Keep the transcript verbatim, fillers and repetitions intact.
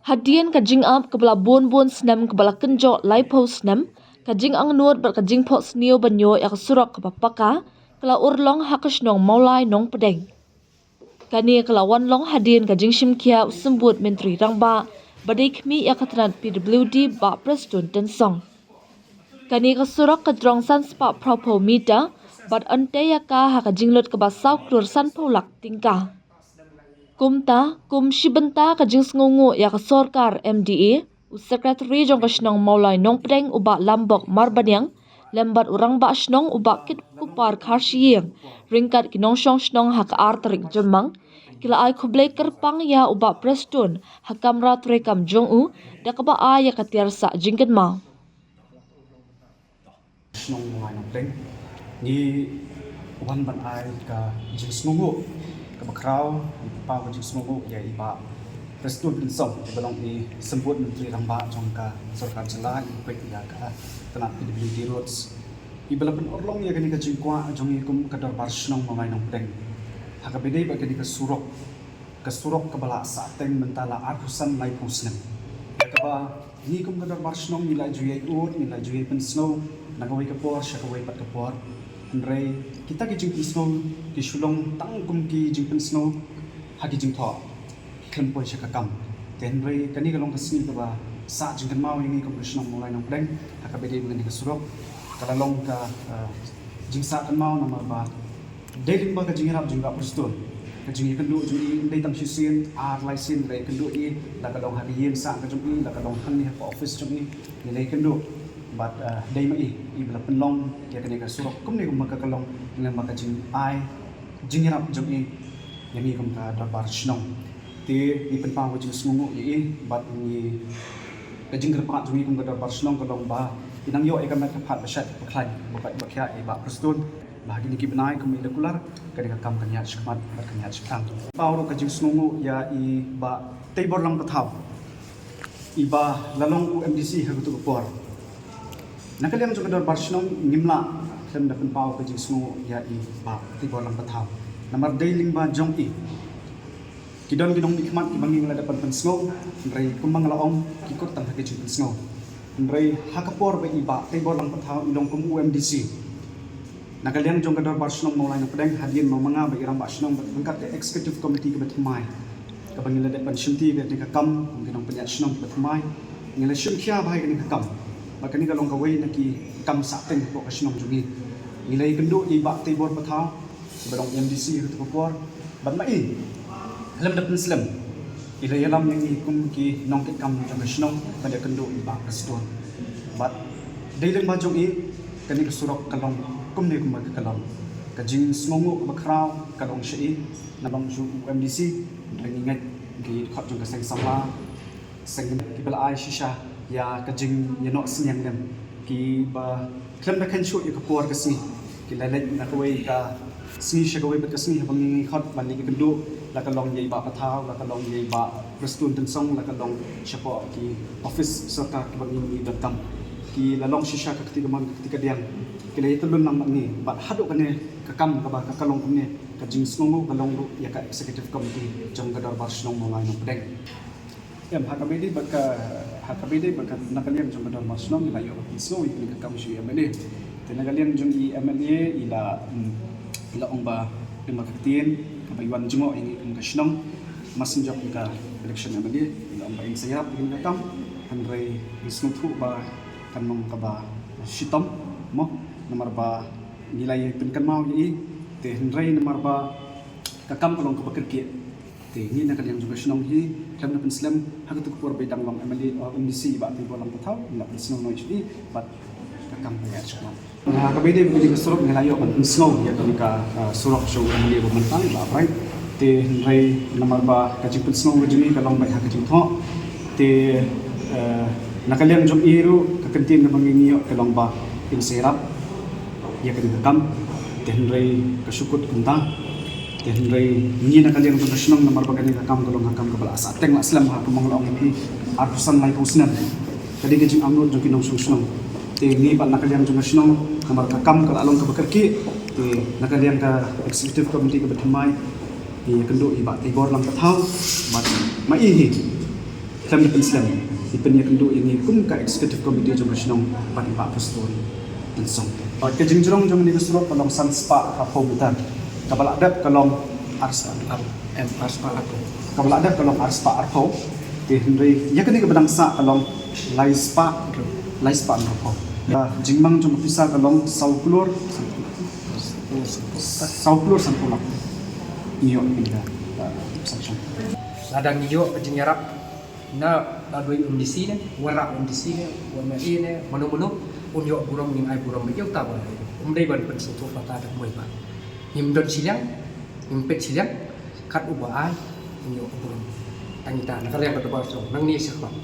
Hadien ka jingap kaba la bun bun snem kaba la kynjoh laiphew snem, ka jingangnud bad ka jingphohsniew ban ïoh ïa ka surok kaba paka ka la urlong ha ka shnong Mawlai Nongpdeng. Kane ka la wan long hadien ka jingshimkhia u Symbud Myntri Rangbah ba dei khmih ïa ka tnat P W D, Bah Prestone Tynsong. Kane ka surok ka jrong san spah phra phew meter bad yn tei ïa ka ha ka jinglut kaba saw klur san phew lak tyngka. Kumta, kum shi bynta ka jingsngewnguh ïa ka sorkar M D A, u Secretary jong ka shnong Mawlai Nongpdeng u Bah Lambok Marbaniang lem bad u Rangbah Shnong u Bah Kitkupar Kharshiing, ryngkat ki nongshong shnong ha ka ar tarik Jymmang, ki la ai khublei kyrpang ïa u Bah Prestone ha kamra treikam jong u, da kaba ai ïa ka tiar sah jingkynmaw. Shnong Mawlai Nongpdeng, ngi wan ban ai ka jingsngewnguh kaba khraw, ngi pynpaw ka jingsngewnguh ïa i Bah Prestone Tynsong, iba long i Symbud Myntri Rangbah jong ka sorkar jylla, iba peit ïa ka tnat P W D Roads, iba la pynurlong ïa kane ka jingkwah jong ngi kum ka dorbar shnong Mawlai Nongpdeng, ha kaba ïadei bad kane ka surok, ka surok kaba la sahteng mynta la arphew san laiphew snem. Kaba ngi kum ka dorbar shnong ngi la ju ïai ud, ngi la ju ïai pynsngew na kawei ka por sha kawei pat ka por. Hynrei kita ki jingpynsngew ki shu long tang kum ki jingpynsngew ha ki jingthoh, khlem poi sha ka kam. Te hynrei kane ka long ka sngi kaba sah jingkynmaw ïa ngi kum ka shnong Mawlai Nongpdeng ha kaba ïadei bad kane ka surok. Ka la long ka, eh, jingsah kynmaw namar ba dei lyngba ka jingïarap jong i Bah Prestone, ka jingïakynduh jong i, ym dei tang shisien, ar lai sien ngi la ïakynduh i, la ka long ha ka ïing sah ka jong i, la ka long hangne ha ka office jong i, ngi la ïakynduh. Bad, eh, dei ma i iba la pynlong ïa kane ka surok kumne kumba ka long lyngba ka jingai jingïarap jong i ïa ngi kum ka dorbar shnong. Te ngi pynpaw ka jingsngewnguh ïa i bad ngi, ka jingkyrpad jong ngi kum ka dorbar shnong ka long ba i nang ïoh ïa ka met ka phad ba shait ba khlaiñ, ba koit ba khiah ïa i Bah Prestone. Ba ha kine ki bnai kumba i la kular, kane ka kam kan ïaid shakhmat bad kan ïaid shaphrang. Pynpaw ruh ka jingsngewnguh ïa i Bah Teibor Langpathaw, iba la long u M D C ha kato ka por. Na ka liang jong ka dorbar shnong ngim lah khlem da pynpaw ka jingsngewnguh ïa i Bah Teibor Langpathaw, namar dei lyngba jong i ki don ki nongmihkhmat kiba ngi la dep ban pynsngew, hynrei kumba nga la ong, ki kut tang ha ka jingpynsngew. Hynrei ha ka por ba i Bah Teibor Langpathaw i long kum u M D C, na ka liang jong ka dorbar shnong Mawlai Nongpdeng, hadien ma nga bad i Rangbah Shnong bad ryngkat ka executive committee kaba thymmai, kaba ngi la dep ban shimti ïa kane ka kam kum ki nongpynïaid shnong kiba thymmai, ngi la shim khia bha ïa kane ka kam. Bad kane ka long kawei na ki kam sahteng hapoh ka shnong jong ngi. Ngi la ïakynduh ïa i Bah Teibor Pathaw, ba long M D C ha kato ka por. Bad ma i, khlem da pynslem, i la ïalam ïa ngi kum ki nongkitkam jong ka shnong ban ïakynduh ïa i Bah Prestone. Bad dei lyngba jong i, kane ka surok ka long kumne kumba ka long. Ka jingsngewnguh kaba khraw ka long sha i, na long shu u M D C, hynrei ngi ngeit ki dkhot jong ka seng samla, seng kiba la ai shisha ïa ka jingïanoh synñiang lem, kiba khlem da kheiñ shuh ïa ka por ka sngi, ki la leit na kawei ka sngi sha kawei pat ka sngi haba ngi ngi khot ban ïakynduh, la ka long ïa i Bah Pathaw, la ka long ïa i Bah Prestone Tynsong, la ka long shapoh ki office sorkar kiba ngi ngi donkam. Ki la long shisha ka kti kamon ka kti kadiang, ki la ïatyllun lang bad ngi. Bad haduh kane ka kam kaba ka, ka long kumne, ka jingsngewnguh ka long ruh ïa ka executive committee jong ka dorbar shnong Mawlai Nongpdeng. Em, ha kaba ïadei bad ka, ha kaba ïadei bad ka, na ka liang jong ka dorbar shnong, ngi la ïoh ban pynsngew ïa kane ka kam sha u M L A. Te na ka liang jong i M L A i la, mm, i la ong ba, dei ma ka ktien kaba i wan jngoh ïa ngi kum ka shnong, mar shen jop ïa ka election M L A, i la ong ba in sa ïarap ïa kane ka kam. Hynrei ngi sngewthuh ba kan long kaba shitom, mo, namar ba ngi la ïa pynkynmaw ïa i. Te hynrei namar ba ka kam ka long kaba kyrkieh, te ngi na ka liang jong ka shnong hi, khlem da pynslem, ha kato ka por ba i dang long M L A, uh, M D C i Bah Teibor Langpathaw, ngi la pynsngew noh ïa i, bad ka kam ka ïaid shakhmat. Na kaba ïadei bad kane ka surok, ngi la ïoh ban pynsngew ïa kane ka, uh, surok sha u M L A ba mynta, i Bah Bright. Te hynrei namar ba ka jingpynsngew ka jong ngi ka long beit ha ka jingthoh. Te, uh, na ka liang jong i ruh, ka kyntien kaba ngi ngi ïoh ka long ba in sa ïarap ïa kane ka kam. Te hynrei ka shu kut kumta. Te hynrei ngi na ka liang jong ka shnong namar ba kane ka kam ka long ka kam kaba la sahteng la slem ha, kumba nga la ong ïa phi, arphew san laiphew snem. Ka dei ka jingangnud jong ki nongshong shnong. Te ngi pat na ka liang jong ka shnong namar ka kam ka la long kaba kyrkieh. Te na ka liang ka executive committee kaba thymmai, ngi ïakynduh ïa i Bah Teibor Langpathaw. Bad ma i hi, Khlem da pynslem, ngi pynïakynduh ïa ngi kum ka executive committee jong ka shnong bad i Bah Prestone Tynsong. Ka jingjrong jong kane ka surok ka long san spah arphew meter. Kaba la dep ka long ar spah, ar, em, ar spah arphew. Kaba la dep ka long ar spah arphew. Te hynrei ïa kane kaba dang sah ka long lai spah, lai spah arphew. Ka jingmang jong ka pisa ka long saw klur, saw klur sanphew lak. Ngi ïoh ïa kane ka, uh, sanction. Lada ngi ïoh ka jingïarap na, na dei u M D C ne, u Rah, u M D C ne, u M L A ne, mano mano, un ïoh burom, ngin ai burom ïa uta ba um dei ban pynsngewthuh ba ka dang wei ba. Ngim don shiliang, ngim peit shiliang, kat uba ai, ngin ïoh burom. Tang ita na ka liang ka dorbar shnong, nangne sha khmat.